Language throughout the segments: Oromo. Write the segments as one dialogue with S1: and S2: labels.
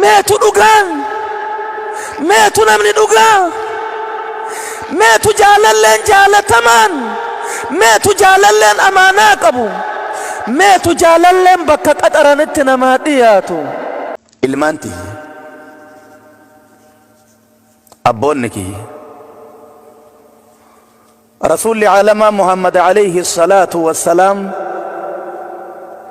S1: Meetu dhugaa? Meetu namni dhugaa? Meetu jaalalleen jaalatamaan? Meetu jaalalleen amaanaa qabu? Meetu jaalalleen bakka qaxaranitti namaa dhiyaatu?
S2: Ilmaan tiyya, abboonni kiyya, Rasuulli aalamaa Muhammad alayhi salaatu wassalaam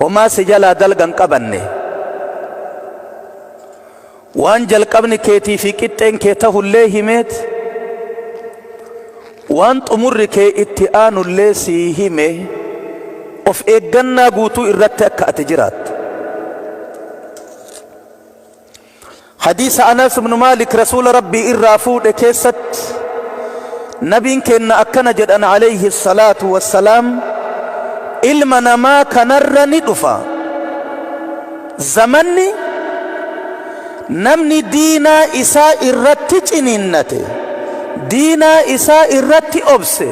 S2: homaa si jalaa dalga hin qabanne. Waan jalqabni keetii fi qixxeen kee tahullee himeet, waan xumurri kee itti aanullee sii hime, of eeggannaa guutuu irratti akka ati jiraattu. Hadiisa Anas ibnu Maalik Rasuula Rabbii irraa fuudhe keessatti Nabiin keenna akkana jedhan alayhi salaatu wassalaam, ilma namaa kanarra ni dhufa zamanni namni diinaa isaa irratti ciniinnate, diinaa isaa irratti obse,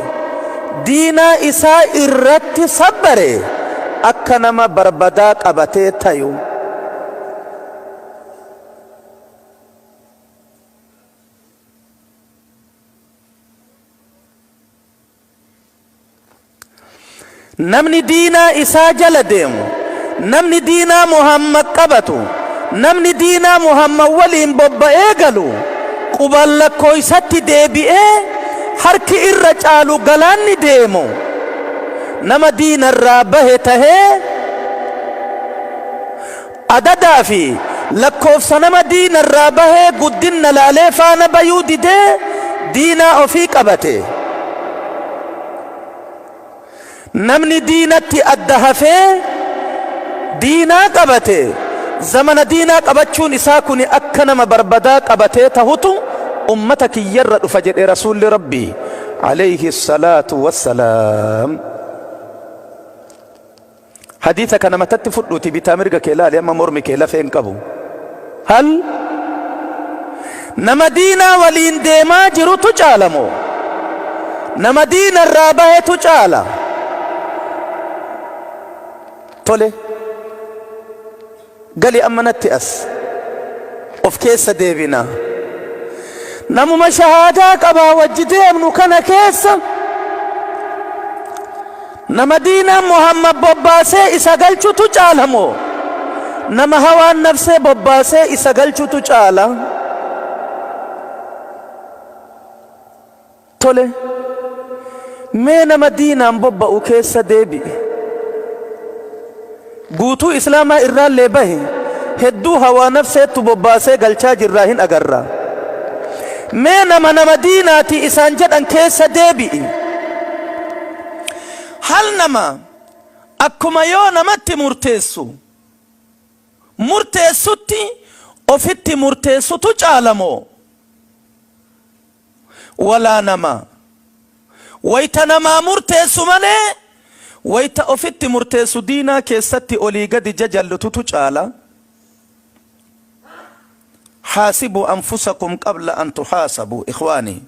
S2: diinaa isaa irratti sabbare akka nama barbadaa qabatee tayu. Namni diinaa isaa jala deemu, namni diinaa Muhammad qabatu, namni diinaa Muhammad waliin bobba'ee galu, qubaan lakkooysatti deebi'ee harki irra caalu galaanni deemu, nama diinarraa bahe tahee, Adadaa fi lakkoofsa nama diina irraa bahee guddinna laalee faana bayuu didee diinaa ofii qabate. Namni diinatti adda hafee diinaa qabate zamana diinaa qabachuun isaa kuni akka nama barbadaa qabatee tahutu ummata kiyyarra dhufa jedhe Rasuulli Rabbii aleyhi salaatu wassalaam. Hadiisa kana matatti fudhuuti bitaa mirga kee laali, amma mormi kee lafee hin qabu. Hal nama diinaa waliin deemaa jirutu caala moo nama diina irraa bahetu caala? Tole, gali amma natti as of keessa deebina. Namuma shahaadaa qabaa wajji deemnu kana keessa nama diinaan Muhammad bobbaasee isa galchutu caala moo nama hawaan nafsee bobbaasee isa galchutu caala? Tole, mee nama diinaan bobba'u keessa deebi'i. Guutuu Islaamaa irraallee bahi, hedduu hawaa nafseettu bobbaasee galchaa jirraa hin agarra. Mee nama nama diinaati isaan jedhan keessa deebi'i. Hal nama akkuma yoo namatti murteessu murteessutti ofitti murteessutu caala moo? Walaa nama wayta namaa murteessu malee wayta ofitti murteessu diinaa keessatti olii gadi jajallututu caala. Haasibuu anfusakum qabla an tuhaasabuu ikhwaanii.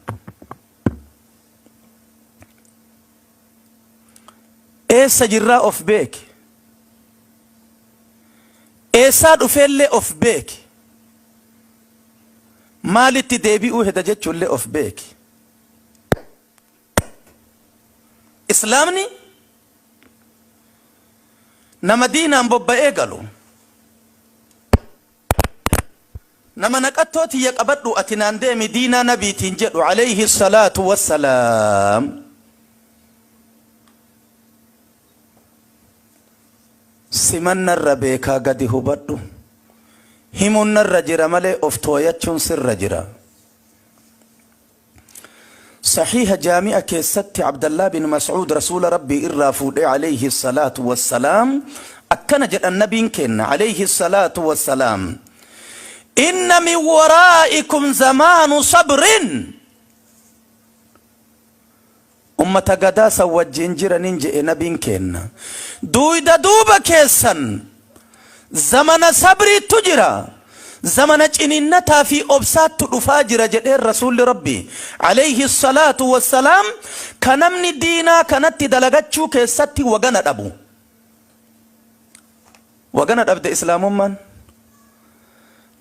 S2: Eessa jirraa of beeki. Eessaa dhufeellee of beeki. Maalitti deebi'uu heda jechuullee of beeki. Islaamni nama diinaan bobba'ee galu, nama naqattoo tiyya qabadhu ati naan deemi diinaa nabiitiin jedhu alayhi salaatu wassalaam. Siman narra beekaa gadi hubadhu. Himuun narra jira malee of tooyachuun sirra jira. Sahiiha Jaami'a keessatti Abdallah bin Mas'uud Rasuula Rabbii irraa fuudhee alayhi salaatu wassalaam akkana jedhan nabiin keenna alayhi salaatu wassalaam, Inna min waraa'ikum zamaanu sabrin. Ummata gadaa san wajjiin jiraniin je'e nabiin keenna. Duuyda duuba keessan zamana sabriittu jira. Zamana ciniinnataa fi obsaattu dhufaa jira jedheen Rasuulli Rabbii aleyhi salaatu wassalaam, ka namni diinaa kanatti dalagachuu keessatti wagana dhabu. Wagana dhabde Islaamummaan.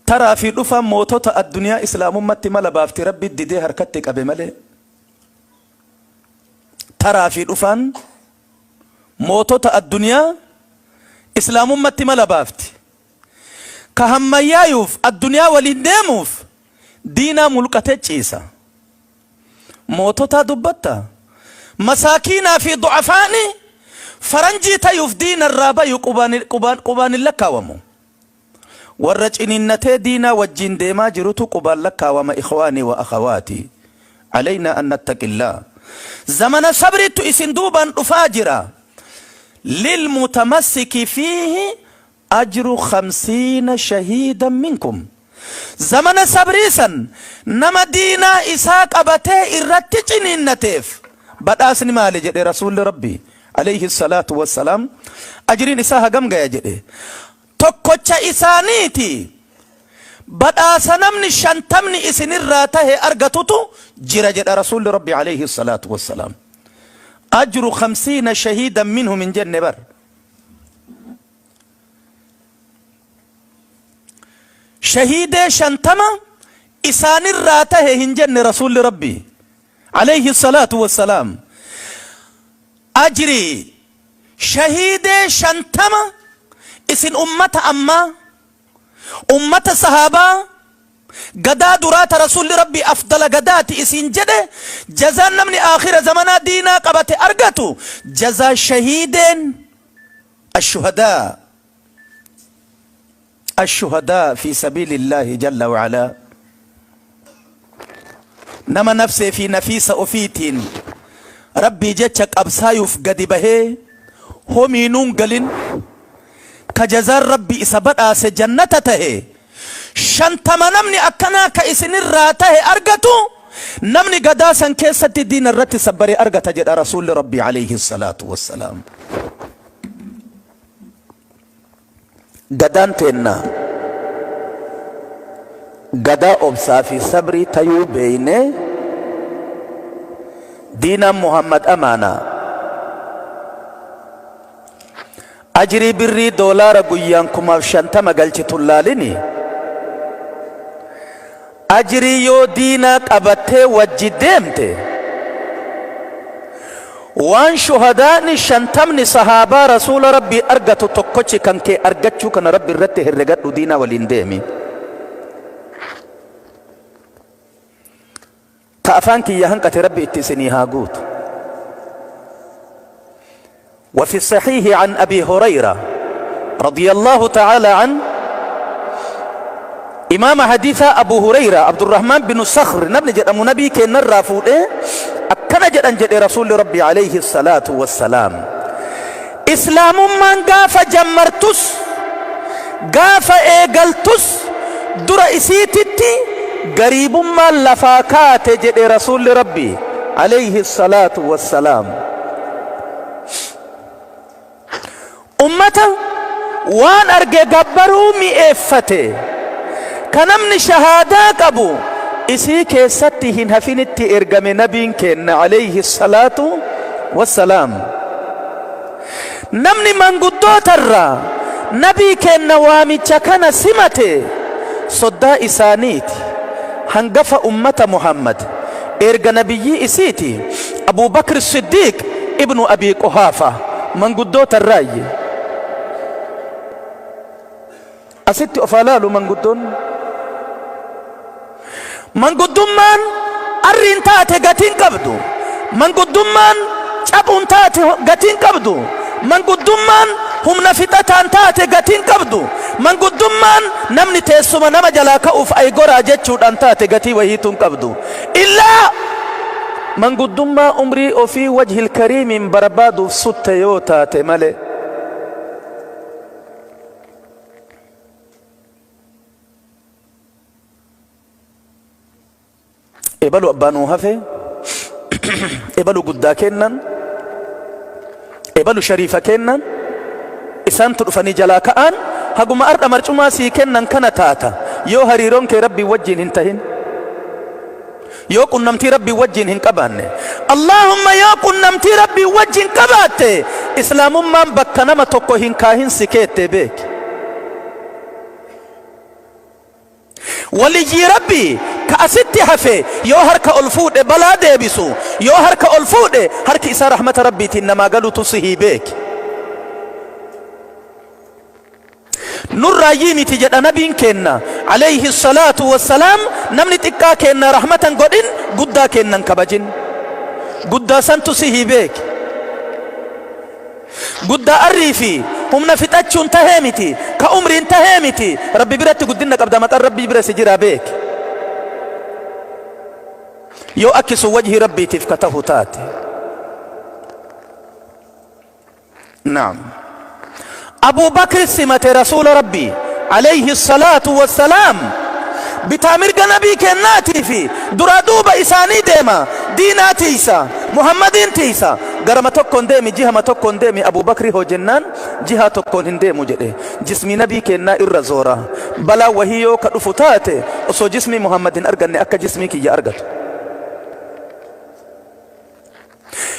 S2: Taraa fi dhufaan mootota addunyaa islaamummatti mala baafti Rabbi didee harkatti qabe malee. Taraa fi dhufaan mootota addunyaa islaamummatti mala baafti. Ka hammayyaayuuf addunyaa waliin deemuuf diinaa mulqatee ciisa. Moototaa dubbatta? Masaakiinaa fi du'afaani faranjii tayuuf diina irraa bayu qubaan qubaan qubaan hin lakkaawamu. Warra ciniinnatee diinaa wajjiin deemaa jirutu qubaan lakkaawama ikhwaanii wa akhawaatii. Aleynaa an nattaqillaah. Zamana sabriittu isin duubaan dhufaa jira. Lil mutamassiki fiihi ajru khamsiina shahiidan minkum. Zamana sabrii san nama diinaa isaa qabatee irratti ciniinnateef badhaasni maali jedhe Rasuulli Rabbii aleyhi salaatu wassalaam ajriin isaa hagam gaya jedhe tokkocha isaaniiti badhaasa namni shantamni isinirraa tahe argatutu jira jedha Rasuulli Rabbii aleyhi salaatu wassalaam. Ajru khamsiina shahiidan minhum hin jenne bar. Shahiidee 50 isaanirraa tahe hin jenne Rasuulli Rabbii Aleyhi salaatu wassalaam. Ajrii shahiidee 50 isin ummata ammaa, ummata sahaabaa gadaa duraa ta Rasuulli Rabbii afdala gadaati isiin jedhe, jazaan namni aakhira zamanaa diinaa qabate argatu jazaa shahiideen ashuhadaa Ashuhadaa fi sabiilillaahi jalla wa'alaa Nama nafsee fi nafiisa ofiitiin Rabbii jecha qabsaayuuf gadi bahee homiinuun galin ka jazaan Rabbi isa badhaase jannata tahe 50 namni akkanaa ka isinirraa tahe argatu namni gadaa san keessatti diina irratti sabbare argata jedha Rasuulli Rabbii alayhi salaatu wassalaam. Gadaan teenna gadaa obsaa fi sabrii tayuu beeynee diinaan Muhammad amaana. Ajrii birrii doolaara guyyaan 10,050 galchitu hin laalini. Ajrii yoo diinaa qabattee wajji deemte waan shuhadaa'ni shantamni sahaabaa rasuula Rabbii argatu tokkochi kan kee argachuu kana Rabbi irratti herregadhu diinaa waliin deemi. Ta afaan kiyya hanqate Rabbi itti isinii haa guutu. وفي الصحيح عن أبي هريرة رضي الله تعالى عنه إمام حديث أبو هريرة عبد الرحمن بن صخر نبني جد أمو نبي كي نرى فوده أكنا جد أن جد رسول ربي عليه الصلاة والسلام إسلام من قاف جمرتس Gaafa eegaltus dura isiititti gariibummaan lafaa kaate jedhe Rasuulli Rabbii aleyhi salaatu wassalaam. Ummata waan arge gabbaruu mi'eeffate, ka namni shahaadaa qabu isii keessatti hin hafinitti ergame Nabiin keenna aleyhi salaatu wassalaam. Namni manguddoota irraa Nabii keenna waamicha kana simate soddaa isaaniiti, hangafa ummata Muhammad, eerga Nabiyyii isiiti, Abuu Bakr Siddiiq ibnu Abii Quhaafa, manguddoota irraayyi. Asitti of haa laalu manguddoon. Manguddummaan arriin taate gatiin qabdu. Manguddummaan caphuun taate gatiin qabdu. Manguddummaan humna fixataan taate gatiin qabdu. Manguddummaan namni teessuma nama jalaa ka'uuf ay goraa jechuudhaan taate gatii wahiituu hin qabdu. Illaa manguddummaa umrii ofii wajhil kariimiin barbaaduuf sutte yoo taate malee. Ebalu abbaa nuu hafe, ebalu guddaa kennan, ebalu shariifa kennan, isaantu dhufanii jalaa ka'aan haguma ardha marcumaa sii kennan kana taata yoo hariiroon kee Rabbii wajjiin hin tahin. Yoo qunnamtii Rabbii wajjiin hin qabaanne. Allaahumma yoo qunnamtii Rabbii wajjiin qabaatte Islaamummaan bakka nama tokko hin kaahin si keette beeki. Waliyyii Rabbii ka asitti hafe yoo harka ol fuudhe balaa deebisu, yoo harka ol fuudhe harki isaa rahmata Rabbiitiin namaa galutu sihii beeki. Nurraayyii miti jedha nabiin keenna alayhi salaatu wassalaam, namni xiqqaa keenna rahmata hin godhin, guddaa keenna hin kabajin. Guddaa santu sihii beeki. Guddaa arrii fi humna fixachuun tahee miti, ka umriin tahee miti, Rabbi biratti guddinna qabda, maqaan Rabbii bira si jiraa beeki. Yoo akki sun wajhii Rabbiitiif ka tahu taate. Naam. Abuu Bakri simate Rasuula Rabbii alayhi salaatu wassalaam, bitaa mirga nabii keennaatii fi duraa duuba isaanii deema, diinaa tiiysa, Muhammadiin tiiysa. Garama tokkoon deemi, jihama tokkoon deemi Abuu Bakri hoo jennaan, jihaa tokkoon hin deemu jedhe. Jismii nabii keennaa irra zoora, balaa wahii yoo ka dhufu taate osoo jismii Muhammad hin arganne akka jismii kiyya argatu.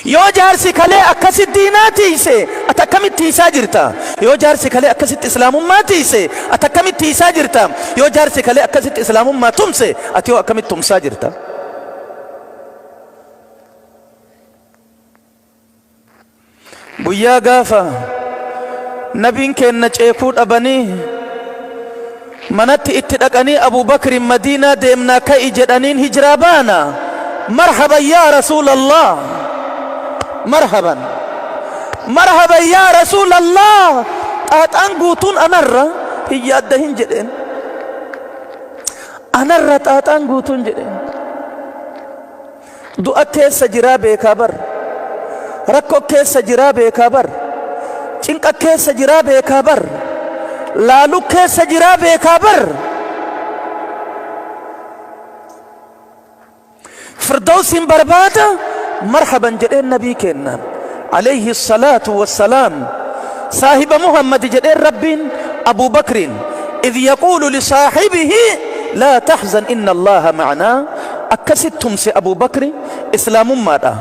S2: Yoo jaarsi kalee akkasitti diinaa tiiyse, ati akkamitti tiiysaa jirta? Yoo jaarsi kalee akkasitti islaamummaa tiiyse, ati akkamitti tiiysaa jirta? Yoo jaarsi kalee akkasitti islaamummaa tumse, ati hoo akkamitti tumsaa jirta? Guyyaa gaafa nabiin keenna ceekuu dhabanii manatti itti dhaqanii Abuu Bakriin Madiinaa deemnaa ka'i jedhaniin, hijraa baana. Marhaban yaa Rasuulallah, marhaban, marhaban yaa Rasuulallah, xaaxaan guutuun anarra, hin yaaddahin jedheen. Anarra xaaxaan guutuun jedheen. Du'a keessa jiraa beekaa bar. Rakkoo keessa jiraa beekaa bar. Cinqa keessa jiraa beekaa bar. Laalu keessa jiraa beekaa bar. Firdawsiin barbaada, marhaban jedheen nabii keenna alayhi salaatu wassalaam. Saahiba Muhammad jedheen Rabbiin Abuu Bakriin, idh yaquulu lisaahibihi laa tahzan inna Allaaha ma'anaa. Akkasit tumse Abuu Bakri islaamummaadha,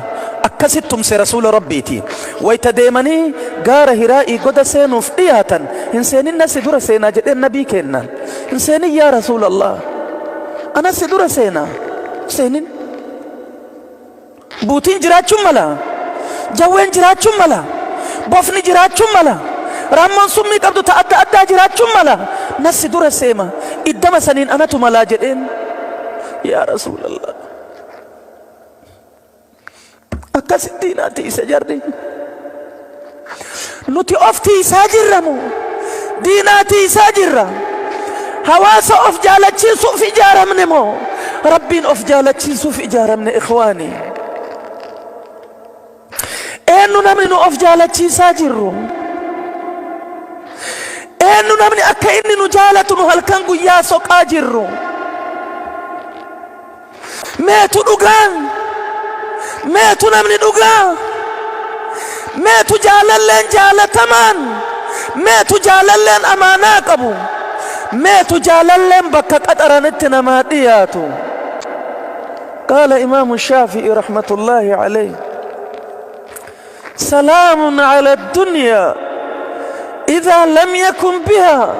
S2: akkasit tumse rasuula Rabbiiti. Wayta deemanii gaara Hiraa'ii goda seenuuf dhiyaatan, hin seenin, na si dura seenaa jedheen nabii keennaan. Hin seenin yaa Rasuulallah, ana si dura seenaa, seenin. Buutiin jiraachuun mala, jawween jiraachuun mala, bofni jiraachuun mala, raammoon summii qabdu ta adda addaa jiraachuun mala. Na si dura seema, iddama saniin anatu malaa jedheen. Yaa Rasuulallah. Akkasitti diinaa tiise jarri. Nuti of tiisaa jirra moo diinaa tiisaa jirra? Hawaasa of jaalachiisuuf ijaaramne moo Rabbiin of jaalachiisuuf ijaaramne, ikhwaani? Eenyu namni nu of jaalachiisaa jirru? Eenyu namni akka inni nu jaalatu nu halkan guyyaa soqaa jirru? Meetu dhugaa? Meetu namni dhugaa? Meetu jaalalleen jaalatamaan? Meetu jaalalleen amaanaa qabu? Meetu jaalalleen bakka qaxaranitti namaa dhiyaatu? Qaala Imaamu Shaafi'i rahmatullaahi alayhi, salaamun ala addunyaa idaa lam yakun bihaa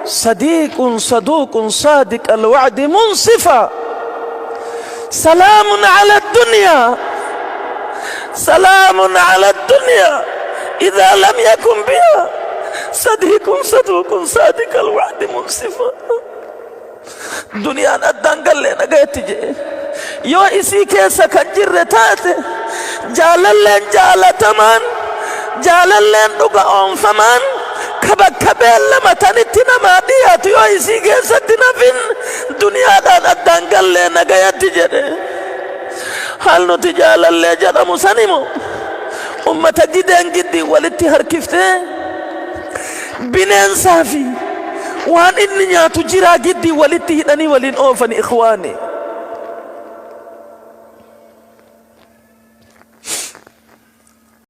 S2: sadiiqun saduuqun saadiq alwacdi munsifa. Salaamun ala addunyaa, salaamun ala addunyaa idaa lam yakun bihaa sadiiqun saduuqun saadiq alwacdi munsifa. Duniyaan addaan gallee nagayetti je'e. Yoo isii keessa kan jirre taate, jaalalleen jaalatamaan, jaalalleen dhuga oonfamaan, ka bakka beellamatanitti namaa dhiyaatu yoo isii keessatti nafin, duniyaadhaan addaan gallee nagayatti jedhe. Haal nuti jaalallee jedhamu sanimu ummata gideen giddiin walitti harkiftee bineensaa fi waan inni nyaatu jiraa giddii walitti hidhanii waliin oofani, ikhwaani.